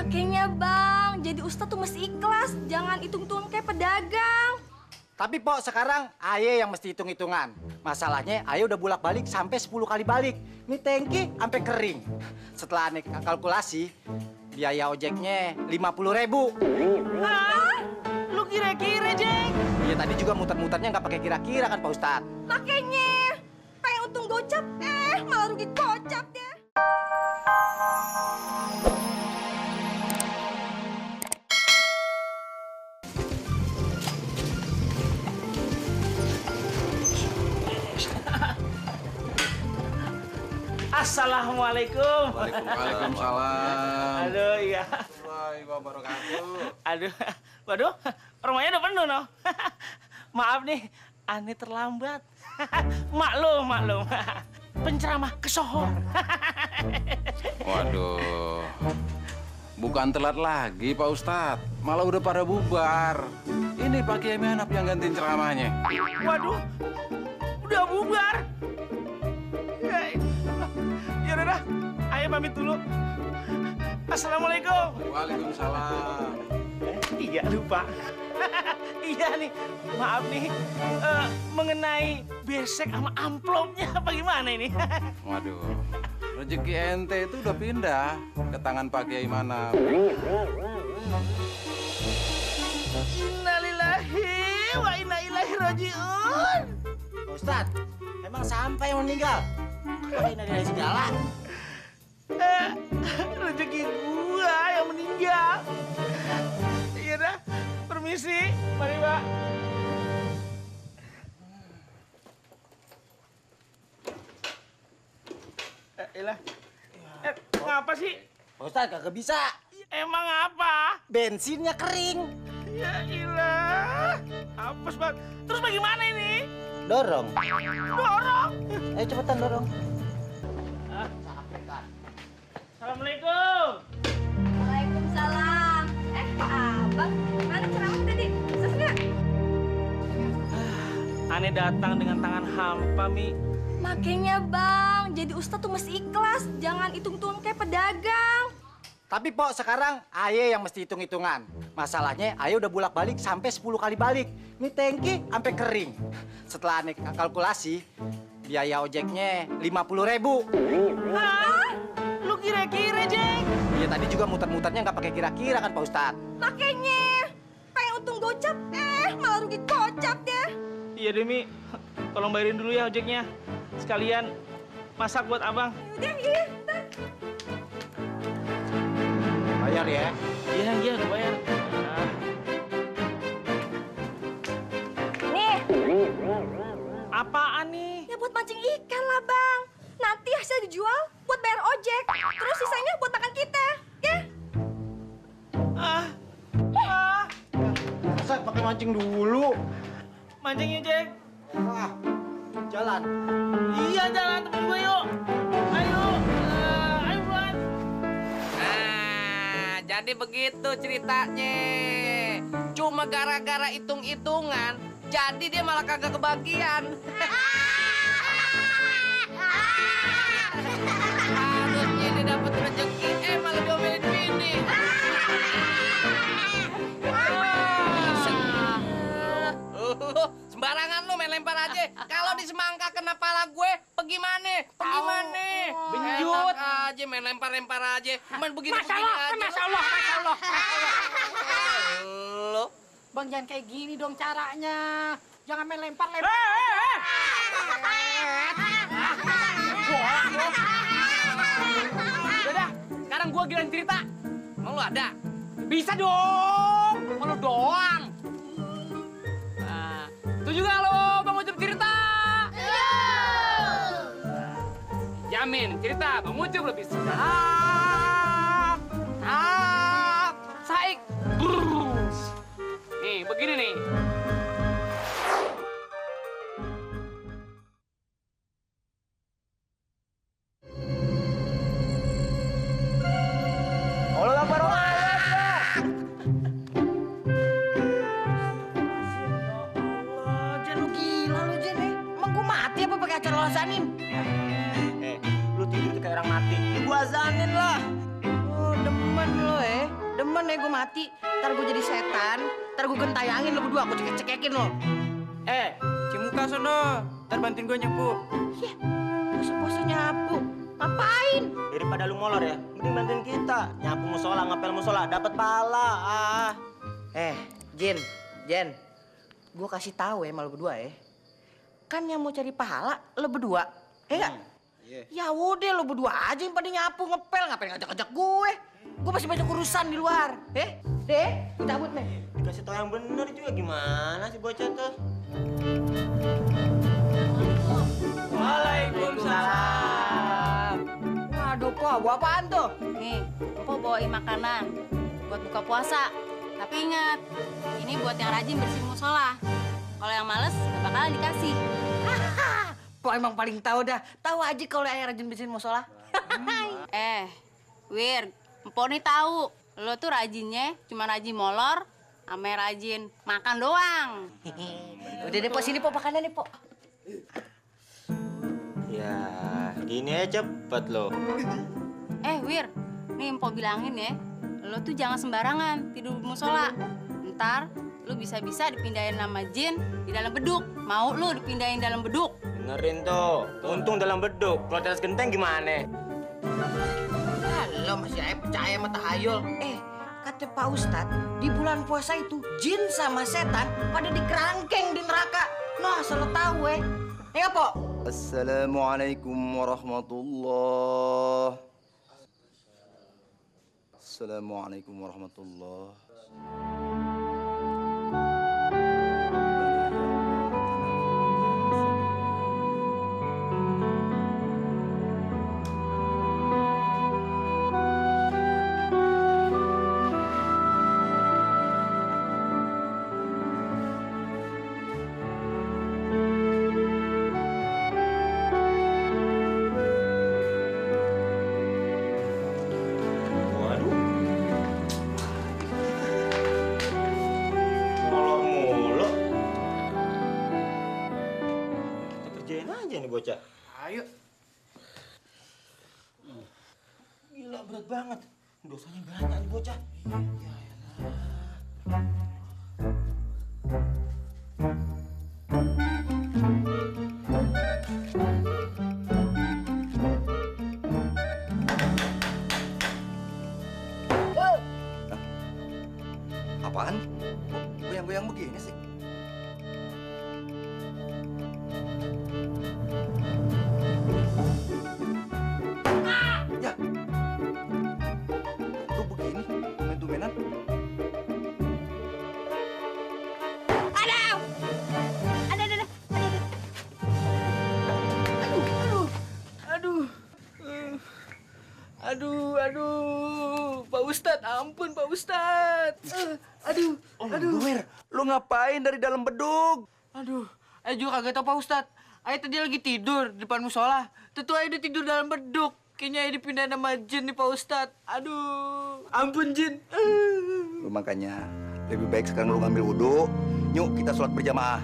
Makanya bang, jadi ustadz tuh mesti ikhlas, jangan hitung-hitungan kayak pedagang. Tapi Pok, sekarang Aye yang mesti hitung-hitungan. Masalahnya Aye udah bolak-balik sampai 10 kali balik. Ini tangki sampai kering. Setelah Ane kalkulasi, biaya ojeknya 50.000. Hah? Lu kira-kira, Jeng? Iya, tadi juga muter-muternya nggak pakai kira-kira kan Pak Ustadz? Makanya, pengen untung gocap, malah rugi gocap deh. Assalamualaikum. Waalaikumsalam. Aduh, iya. Warahmatullahi wabarakatuh. Aduh, waduh, rumahnya udah penuh, no. Maaf nih, Ane terlambat. Maklum. Penceramah kesohor. Waduh. Bukan telat lagi, Pak Ustadz. Malah udah pada bubar. Ini Pak Kiai Menap yang gantiin ceramahnya. Waduh, udah bubar. Ya udah, ayo pamit dulu. Assalamualaikum. Waalaikumsalam. Iya, lupa. Iya nih, maaf nih. Mengenai besek sama amplopnya apa gimana ini? Waduh. Rezeki ente itu udah pindah ke tangan Pak Kiai Manap. Innalillahi wa inna ilaihi rajiun. Pak Ustadz, emang sampai yang meninggal? Kok ini dari segala? Rezeki gua yang meninggal. Iya dah, permisi. Mari, Pak. Elah. Ngapa sih? Pak Ustadz kagak bisa. Emang apa? Bensinnya kering. Ya ilah. Apes banget. Terus bagaimana ini? Dorong. Dorong. Ayo cepetan dorong. Assalamualaikum. Waalaikumsalam. Abang, mana ceramah tadi? Sukses nggak? Ane datang dengan tangan hampa, Mi. Makanya bang, jadi ustadz tuh mesti ikhlas, jangan hitung-hitungan kayak pedagang. Tapi Pok, sekarang Aye yang mesti hitung-hitungan. Masalahnya Aye udah bolak-balik sampai 10 kali balik. Ini tangki sampai kering. Setelah Ane kalkulasi, biaya ojeknya 50.000. Hah? Lu kira-kira, Jeng? Iya, tadi juga muter-muternya nggak pakai kira-kira kan Pak Ustadz? Makanya, pengen untung gocap, malah rugi gocap deh. Iya, Demi. Tolong bayarin dulu ya ojeknya. Sekalian masak buat abang. Udah, iya, ntar. Bayar ya. Iya, udah bayar. Nih, Apaan nih? ya buat mancing ikan lah bang. Nanti hasil dijual buat bayar ojek, terus sisanya buat makan kita, ya? Ah, Masa pakai mancing dulu? mancingnya, Jeng. Ah, jalan. Iya, jalan temen gue yuk. Ayo, ayo buat. Nah, jadi begitu ceritanya. Cuma gara-gara hitung-hitungan, jadi dia malah kagak kebagian. Harusnya dia dapat rezeki, malah diomelin bini. Sembarangan lu main lempar aja. Kalau di semangka kena pala gue, bagaimana? Benjut aja main lempar-lempar aja. Main begini-begini aja. Masya Allah. Lu Bang, jangan kayak gini dong caranya. Jangan main lempar-lempar. udah, sekarang gue giliran cerita. Mau lu ada? Bisa dong. Kalau doang. Nah, setuju gak lo Bang Ucup cerita? Jamin cerita Bang Ucup lebih sedap. Saik. Nih, begini nih. Allah Akbar. Jen, lu gila lu, Jen. Emang gua mati apa pakai acara lo azanin? Lu tidur tuh kayak orang mati. Gua azanin lah. Oh, demen lo, ketahuan deh gue mati. Ntar gue jadi setan, ntar gue gentayangin lo berdua, gue cekek-cekekin lo. Cimuka sono, ntar bantuin gue nyapu. Iya, bos-bosnya nyapu. Ngapain? Daripada lu molor ya, mending bantuin kita. Nyapu musola, ngapel musola, dapat pahala. Jin, Jen, gue kasih tahu ya sama lo berdua ya. Kan yang mau cari pahala lo berdua, enggak? Ya udah lo berdua aja yang pada nyapu ngepel, ngapain ngajak-ngajak gue? Gue masih banyak urusan di luar. Deh, gue cabut nih. Dikasih tau yang bener juga gimana sih bocah tuh? Waalaikumsalam. Waduh, kok buat apaan tuh? Nih, Mpo bawain makanan buat buka puasa. Tapi ingat, ini buat yang rajin bersihin musola. Kalau yang males, gak bakalan dikasih. Kok emang paling tahu dah. Tahu aja kalau ayah rajin bersihin musola. Wir, Mpo nih tahu. Lo tuh rajinnya cuma rajin molor, sama rajin makan doang. Udah deh, Po, sini Po makanannya, Po. Ya, gini aja cepet lo. Wir, nih Mpo bilangin ya, lo tuh jangan sembarangan tidur di musola. Ntar lo bisa-bisa dipindahin nama jin di dalam beduk. Mau lo dipindahin dalam beduk? Dengerin tuh, untung dalam beduk. Kalau di atas genteng gimana? Lo masih aja percaya sama tahayul. Kata Pak Ustadz, di bulan puasa itu jin sama setan pada dikerangkeng di neraka. Nah, asal lo tahu ya Po? Assalamualaikum warahmatullah. Assalamualaikum warahmatullah. Waduh. Molor mulu. Kita kerjain aja nih bocah. Ayo. Gila berat banget. Dosanya banyak nih bocah. Apaan? Goyang-goyang begini sih? Ya. Lu begini, tumen-tumenan. Aduh. Pak Ustadz, ampun Pak Ustadz. Aduh. Duwer, lu ngapain dari dalam bedug? Aduh, Ayo juga kagak tau Pak Ustadz. Ayo tadi lagi tidur di depan musola. Tentu Ayo dia tidur dalam beduk. Kayaknya Ayo dipindahin sama jin nih Pak Ustadz. Aduh, ampun jin. Lu makanya lebih baik sekarang lu ngambil wudhu. Yuk kita sholat berjamaah.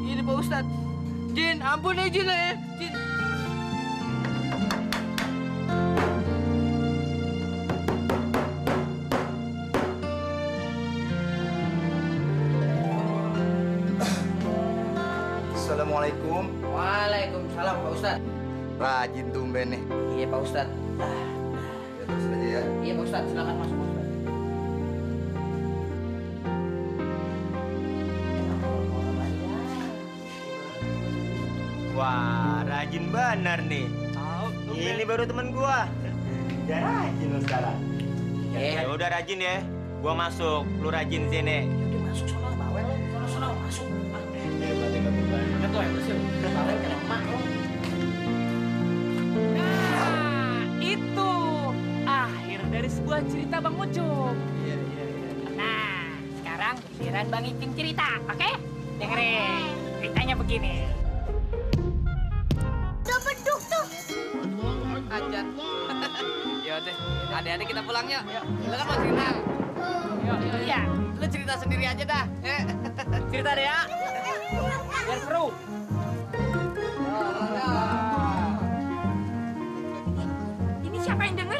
Ini Pak Ustadz. Jin, ampun ya Jin ya. Jin. Assalamualaikum. Waalaikumsalam Pak Ustadz. Rajin tumben nih. Iya Pak Ustadz. Ya, terus aja ya. Iya Pak Ustadz, silakan masuk Pak Ustadz. Wah, rajin benar nih. Ini baru temen gua. Udah rajin lu sekarang. Ya udah rajin ya. Gua masuk, lu rajin sini. Udah masuk sono bawel lo, sono masuk. Berarti enggak banyak lo yang bersih. Bawel kena emak lo. Nah, itu akhir dari sebuah cerita Bang Ucup. Iya. Nah, sekarang giliran Bang Ipin cerita, oke? Dengerin, ceritanya begini. Udah beduk tuh. Ajan. Yaudah, adik-adik kita pulang yuk. Lu kan mau cerita. Iya, Lu cerita sendiri aja dah. cerita deh ya. Biar seru. Ini siapa yang denger?